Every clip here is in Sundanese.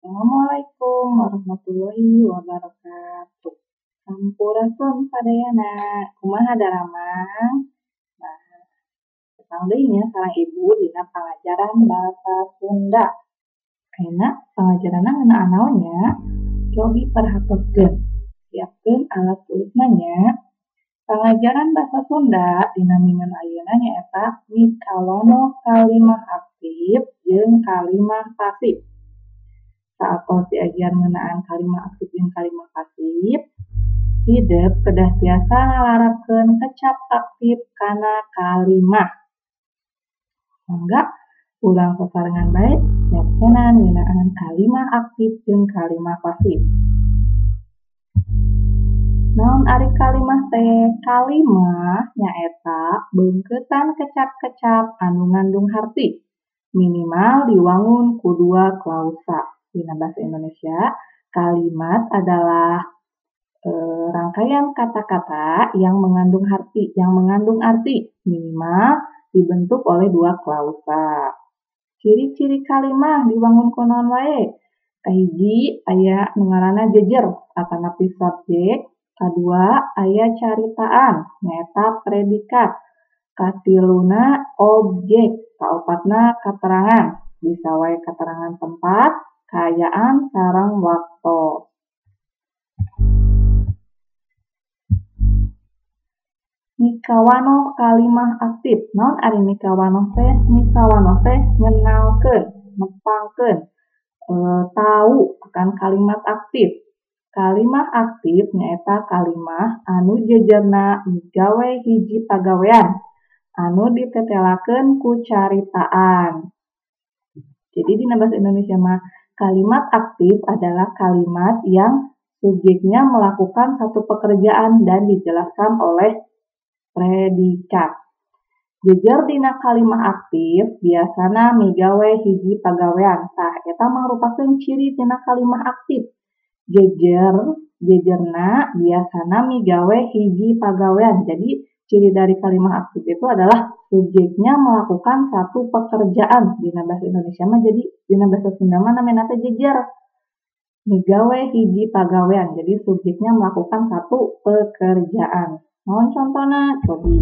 Assalamualaikum warahmatullahi wabarakatuh. Sampurasun sadayana, kumaha daramang? Nah, tepang deui nya sareng ibu dina pangajaran bahasa Sunda. Ayeuna pangajaranna ngeunaan naon nya? Cobi perhatoskeun. Siapkeun alat tulisna nya. Pangajaran bahasa Sunda dina minggon ayeuna nyaeta mikawanoh kalimah aktif jeung kalimah pasif. Saatos diajar ngeunaan kalimah aktif jeung kalimah pasif, hidep kedah tiasa ngalarapkeun kecap aktif kana kalimah. Mangga urang sasarengan bae nyaksenan ngeunaan kalimah aktif jeung kalimah pasif. Naon ari kalimah teh? Kalimah nyaeta beungkeutan kecap-kecap anu ngandung harti, minimal diwangun ku dua klausa. Dina bahasa Indonesia, kalimat adalah rangkaian kata-kata yang mengandung arti, minimal dibentuk oleh dua klausa. Ciri-ciri kalimah diwangun ku naon wae? Kahiji aya nu ngaranna jejer atanapi subjek, kadua aya caritaan nyaeta predikat, katiluna objek, kaopatna katerangan, bisa wae katerangan tempat, kaayaan sareng waktu. Mikawanoh kalimah aktif. Naon ari mikawanoh teh? Mikawanoh teh ngenalkeun, nepangkeun, tahu akan kalimat aktif. Kalimah aktif nyaeta kalimah anu jejerna migawe hiji pagawean anu ditetelakeun ku caritaan. Jadi dina bahasa Indonesia mah kalimat aktif adalah kalimat yang subjeknya melakukan satu pekerjaan dan dijelaskan oleh predikat. Jejer dina kalimah aktif biasana migawe hiji pagawean. Tah eta mangrupakeun ciri tina kalimah aktif. Jejerna biasana migawe hiji pagawean. Jadi ciri dari kalimah aktif itu adalah subjeknya melakukan satu pekerjaan. Dina bahasa Indonesia mah jadi dina bahasa Sunda mah namina teh jejer. Migawe hiji pagawean. Jadi subjeknya melakukan satu pekerjaan. Naon contona? Cobi.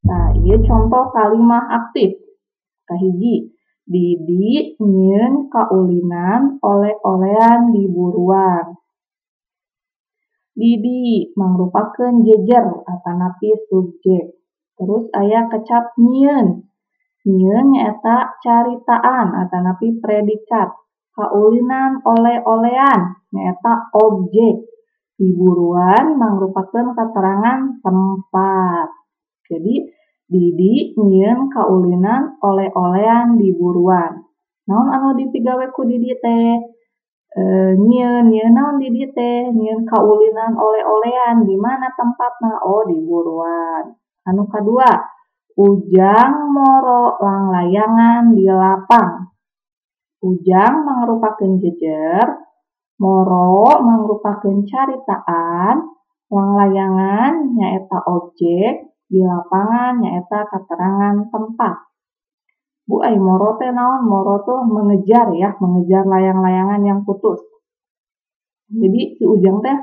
Nah, ieu contoh kalimah aktif. Kahiji, Didi nyieun kaulinan oleh-olean di buruan. Didi mangrupakeun jejer atanapi subjek. Terus aya kecap nyieun. Nyieun nyaeta caritaan atanapi predikat. Kaulinan oleh-olean nyaeta objek. Di buruan mangrupakeun katerangan tempat. Jadi Didi nyieun kaulinan oleh-olean di buruan. Naon anu dipigawe ku Didi teh? Nyieun naon Didi teh? Nyieun kaulinan oleh-olean di mana tempatna? Oh, di buruan. Anu kadua, Ujang moro langlayangan di lapang. Ujang mangrupakeun jejer, moro mangrupakeun caritaan, langlayangan nyaeta objek, di lapangan nyaeta katerangan tempat. Bu ai moro teh naon? Moro tuh mengejar ya, mengejar layang-layangan yang putus. Jadi si Ujang teh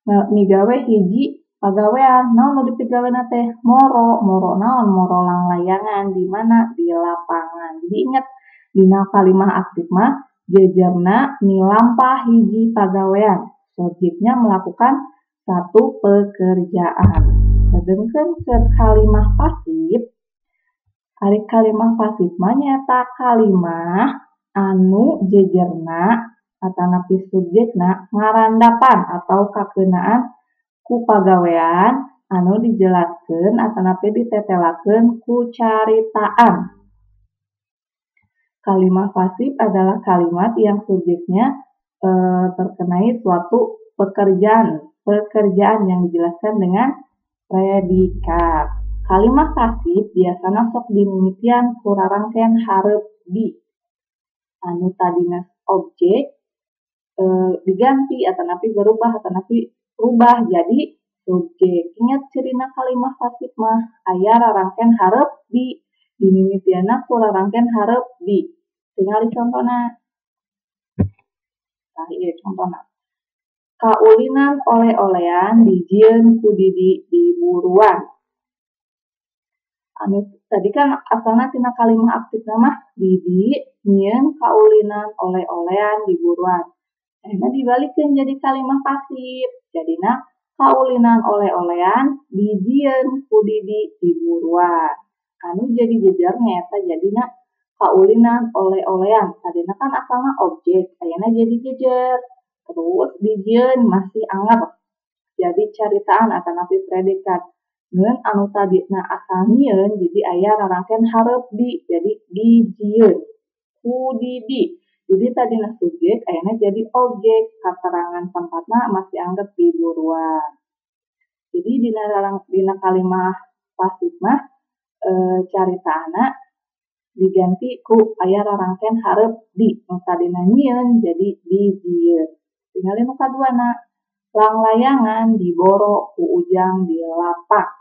migawe hiji pagawean. Naon nu dipigawena teh? Moro, moro naon? Moro langlayangan di mana? Di lapangan. Jadi ingat dina kalimah aktif mah jejerna milampah hiji pagawean. Subjeknya melakukan satu pekerjaan. Sedengkeun ke kalimah pasif, ari kalimah pasif mah nyaeta kalimah anu jejerna atanapi subjekna ngarandapan atau kakeunaan ku pagawean anu dijelaskeun atanapi ditetelakeun ku caritaan. Kalimah pasif adalah kalimat yang subjeknya terkenai suatu pekerjaan yang dijelaskan dengan predikat. Kalimah pasif biasana sok dimimitian ku rarangken hareup di. Anu tadina objek diganti atanapi berubah atanapi rubah jadi subjek. Ingat cirina kalimah pasif mah aya rarangken hareup di, dimimitianna ku rarangken hareup di. Tingali contona. Tah ieu contohna. Kaulinan oleh-olean dijieun ku Didi di buruan. Anu tadi kan asalna tina kalimah aktifna mah Didi nyieun kaulinan oleh-olean di buruan. Ayeuna dibalikeun jadi kalimah pasif. Jadina kaulinan oleh-olean dijieun ku Didi di buruan. Anu jadi jejer nyaeta jadina kaulinan oleh-olean. Tadina kan asalna objek, ayeuna jadi jejer. Terus dijieun masih anggap jadi caritaan atanapi predikat. Ngeun anu tadina asal nyieun jadi aya rarangken hareup di, jadi dijieun ku Didi. Jadi tadina subjek ayeuna jadi objek, katerangan tempatna masih anggap di buruan. Jadi dina kalimah pasif mah caritaana diganti ku aya rarangken hareup di, nu tadina nyieun jadi dijieun. Tingali nu kaduana. Langlayangan diboro ku Ujang di lapak.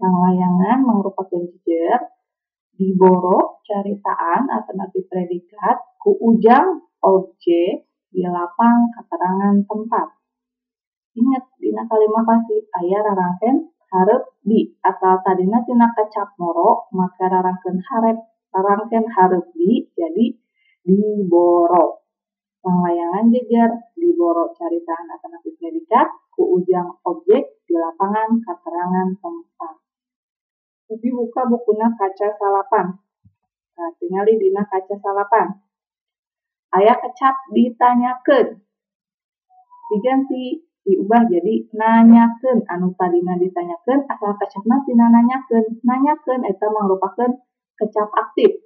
Langlayangan mangrupakeun jejer, diboro caritaan atanapi predikat, ku Ujang objek, di lapang keterangan tempat. Ingat dina kalimah pasif aya rarangken hareup di, asal tadina tina kecap moro maka rarangken hareup di jadi diboro. Langlayangan jejer, diboro caritaan atanapi predikat, ku Ujang objek, di lapangan keterangan tempat. Jadi buka bukuna kaca salapan. Nah, tingali dina kaca salapan. Aya kecap ditanyakeun. Diganti, diubah jadi nanyakeun. Anu tadina ditanyakeun, asal kecapna tina nanyakeun. Nanyakeun eta mangrupakeun kecap aktif.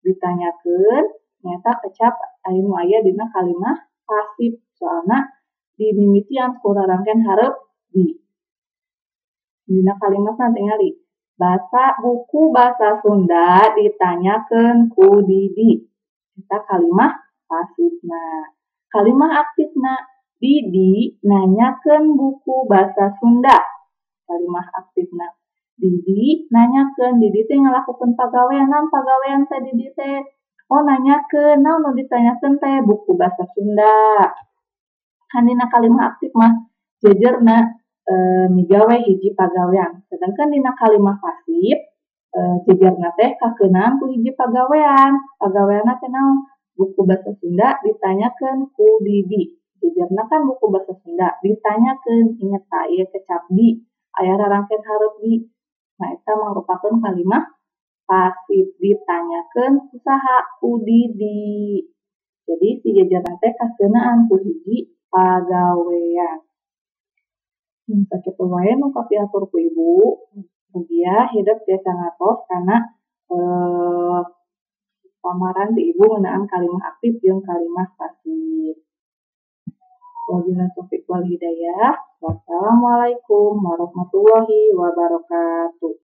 Ditanyakeun nyata kecap anu aya dina kalimah pasif, soalna dimimitian ku rarangken hareup di. Dina kalimatna tingali basa buku basa Sunda ditanyakeun ku Didi. Eta kalimah pasifna. Kalimah aktifna Didi nanyakeun buku basa Sunda. Kalimah aktifna Didi nanyakeun, Didi teh ngalakukeun pagawean, naon pagawean teh Didi teh? Oh, nanyakeun, naon nu ditanyakeun teh buku basa Sunda. Kan dina kalimah aktif mah jejerna migawe hiji pagawean. Sedangkan dina kalimah pasif jejerna teh kakeunaan ku hiji pagawean. Pagaweanna teh naon? Buku basa Sunda ditanyakeun ku Didi. Jejerna kan buku basa Sunda ditanyakeun, inget ta ieu kecap di, aya rarangken hareup di. Nah, eta mangrupakeun kalimah pasif, ditanyakeun kusaha ku Didi. Jadi si jejerna teh kakeunaan ku hiji pagawean. Sakitu wae nu kapihatur ku ibu. Mugia hidep tiasa ngatos kana pamaran di ibu ngeunaan kalimah aktif jeung kalimah pasif. Wabillahi taufiq wal hidayah. Wassalamualaikum warahmatullahi wabarakatuh.